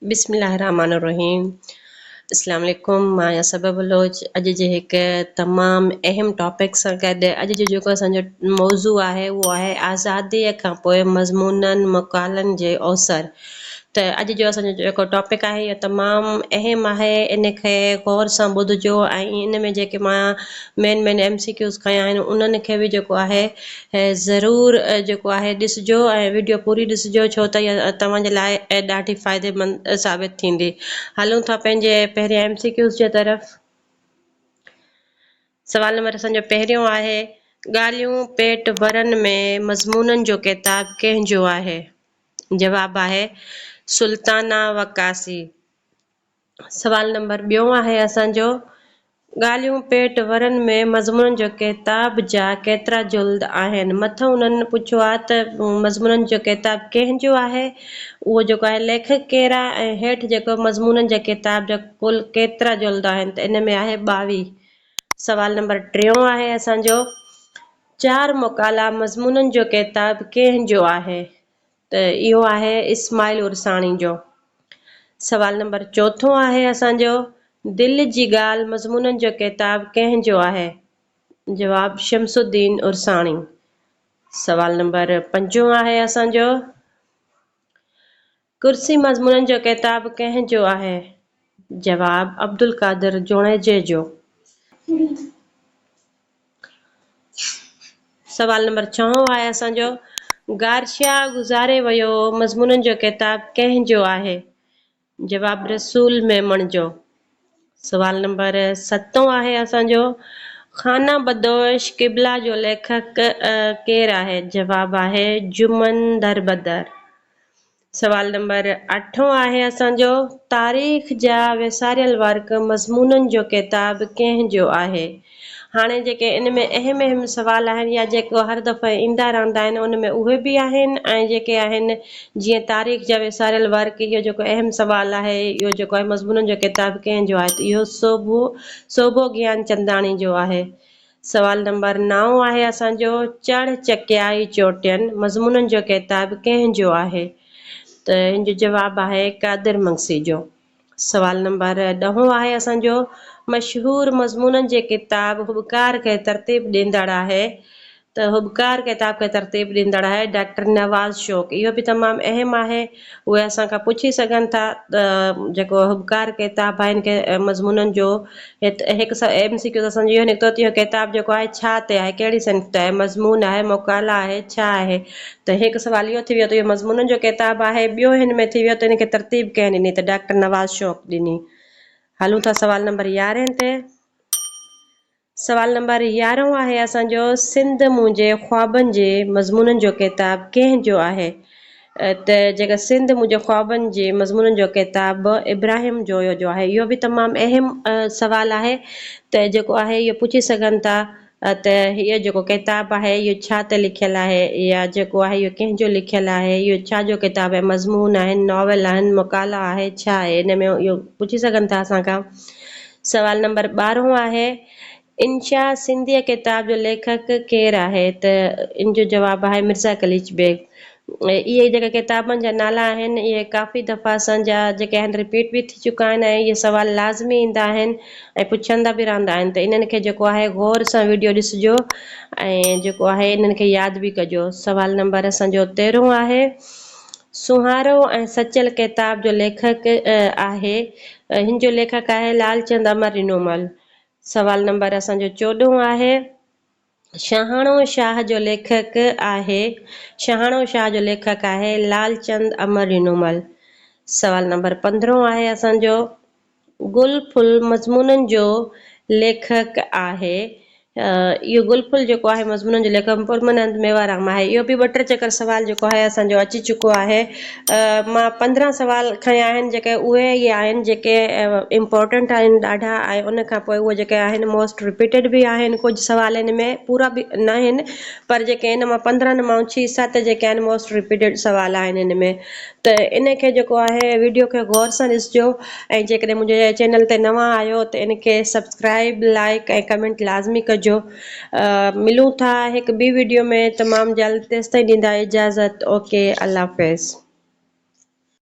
بسم الله الرحمٰن الرحيم اسلام عليڪم مان آهيان صبا بلوچ اڄ جي هڪ تمام اهم ٽاپڪ سان گڏ اڄ جو جيڪو اسان جو موضوع آهي اهو آهي آزاديء کان پوء مضمونن مقالن جي اوسر ته اڄ جو اسان جو جيڪو ٽاپڪ آهي اهو تمام اهم آهي ان کي غور سان ٻڌجو ۽ ان ۾ جيڪي مان مين مين ايم سي ڪيوز کنيا آهن انهن کي به جيڪو آهي ضرور جيڪو آهي ڏسجو ۽ ويڊيو پوري ڏسجو ڇو ته اها توهان جي لاء ڏاڍي فائديمند ثابت ٿيندي. هلون ٿا پنهنجي پهرين ايم سي ڪيوز جي طرف. سوال نمبر اسان جو پهريون آهي ڳالهيون پيٽ ورن ۾ مضمونن جو ڪتاب ڪنهن جو آهي؟ جواب آهي سلطانه وقاصي. سوال نمبر ٻيون آهي اسان جو ڳالهيون پيٽ ورن ۾ مضمونن جو ڪتاب جا ڪيترا جلد آهن؟ مٿئون انهن پڇيو آهي ته مضمونن جو ڪتاب ڪنهن جو آهي؟ اهو جيڪو آهي ليکڪ ڪير آهي ۽ هيٺ جيڪو مضمونن جا ڪتاب جا ڪل ڪيترا جلد آهن ته ان ۾ آهي 22. سوال نمبر ٽيون آهي اسان جو چار مقالا مضمونن جو ڪتاب ڪنهن جو آهي؟ ته اهو آهي اسماعيل عرساڻي جو. سوال نمبر چوٿون آهي اسان جو دل جي ڳالهه مضمونن جو ڪتاب ڪنهن جو آهي؟ جواب شمس الدين عرساڻي. سوال نمبر پنجون آهي اسان جو ڪرسي مضمونن جو ڪتاب ڪنهن جو آهي؟ جواب عبدالقادر جوڻيجي جو. سوال نمبر ڇهون آهي اسان جو گارشيا گذاري ويو مضمونن جو ڪتاب ڪنهن جو آهي؟ جواب رسول ميمڻ جو. سوال نمبر ستون آهي اسان جو خانه بدوش قبله جو ليکڪ ڪير آهي؟ جواب آهي جمن دربدر. سوال نمبر اٺون آهي اسان جو تاريخ جا وساريل ورق مضمونن جو ڪتاب ڪنهن جو آهي؟ هاڻي جيڪي ان ۾ اهم اهم سوال آهن يا جيڪو هر دفعي ايندا رهندا آهن ان ۾ اهي به آهن ۽ جيڪي آهن جيئن تاريخ جا وساريل ورق اهو جيڪو اهم سوال آهي اهو جيڪو آهي مضمونن جو ڪتاب ڪنهن جو آهي ته اهو سوڀو سوڀو گيانچنداڻي جو آهي. سوال نمبر نائون آهي اسان جو چڙهه چڪيائي چوٽين مضمونن جو ڪتاب ڪنهن جو آهي؟ ته ان جو جواب آهي قادر مگسي جو. سوال نمبر ڏهون آهي اسان جو مشهور مضمونن جي ڪتاب هٻڪار کي ترتيب ڏيندڙ آهي ته هٻڪار ڪتاب کي ترتيب ڏيندڙ آهي ڊاڪٽر نواز شوق اهو به تمام اهم آهي اهي اسان کان پڇي سگهن ٿا ته جيڪو هٻڪار ڪتاب آهي ان کي مضمونن جو هت هڪ ايم سي ڪيو اسان جو اهو نڪتو ته اهو ڪتاب جيڪو آهي ڇا تي آهي ڪهڙي صنف تي آهي مضمون آهي مقالا آهي ڇا آهي ته هڪ سوال اهو ٿي ويو ته اهو مضمونن جو ڪتاب آهي ٻيو هن ۾ ٿي ويو ته ان کي ترتيب ڪنهن ڏني ته ڊاڪٽر نواز شوق ڏني هلون ٿا سوال نمبر يارهين تي. سوال نمبر يارهون آهي اسان جو سنڌ منهنجي خوابن جي مضمونن جو ڪتاب ڪنهن جو آهي؟ ته جيڪا سنڌ منهنجي خوابن جي مضمونن جو ڪتاب ابراهيم جويو جو آهي اهو به تمام اهم سوال آهي ته جيڪو آهي اهو پڇي سگهن ٿا ته هيء جيڪو ڪتاب آهي اهو ڇا تي لکيل آهي يا جيڪو آهي اهو ڪنهن جو لکيل آهي اهو ڇا جو ڪتاب آهي مضمون آهن ناول آهن مقالا آهي ڇا آهي ان ۾ اهو پڇي سگهن ٿا اسان کان سوال نمبر ٻارهون آهي، انشاء سنڌيء ڪتاب جو ليکڪ ڪير آهي؟ ته ان جو جواب آهي مرزا قليچ بيگ. اهي جيڪي ڪتابن جا نالا آهن اهي ڪافي دفعا اسان جا جيڪي آهن رپيٽ به ٿي چڪا آهن ۽ اهي سوال لازمي ايندا آهن ۽ پڇندا به رهندا آهن ته انهن کي جيڪو آهي غور سان ويڊيو ڏسجو ۽ جيڪو آهي انهن کي ياد به ڪجو. سوال نمبر اسان جو تيرهون آهي، سونهارو ۽ سچل ڪتاب جو ليکڪ آهي. هن جو ليکڪ آهي لالچند امر ڏنومل. سوال نمبر اسان جو چوڏهون آهي، شاهاڻو شاهه جو ليکڪ آهي. شاهاڻو شاهه جو ليکڪ آهي لالچند امر ڏنومل. سوال نمبر پندرهون آهي اسان جو، گل ڦل مضمونن جو ليکڪ آهي. اهو گل ڦل جيڪو آهي مضمونن جو ليکڪ پرمانند ميوارام آهي. اهو به ٻه ٽي چڪر سوال جيڪو آهي اسان جو اچي چڪو آهي. مان 15 سوال کنيا آهن جيڪي اهي ئي آهن جيڪي امپورٽنٽ آهن ڏاڍا ۽ ان کان پوء اهي جيڪي آهن موسٽ رپيٽيڊ به آهن ڪجهه سوال ان ۾ پورا به نه آهن پر جيڪي ان مان 15 مان ڇهه ست جيڪي آهن موسٽ رپيٽيڊ سوال آهن ان ۾ ته ان کي جيڪو آهي ويڊيو کي غور سان ڏسجو ۽ جيڪڏهن منهنجي چينل تي نوان آهيو ته ان کي سبسڪرائب لائڪ ۽ ڪمينٽ لازمي ڪجو ملون ٿا هڪ ٻي ويڊيو ۾ تمام جلد تيستائين ڏيندا اجازت اوڪي الله حافظ.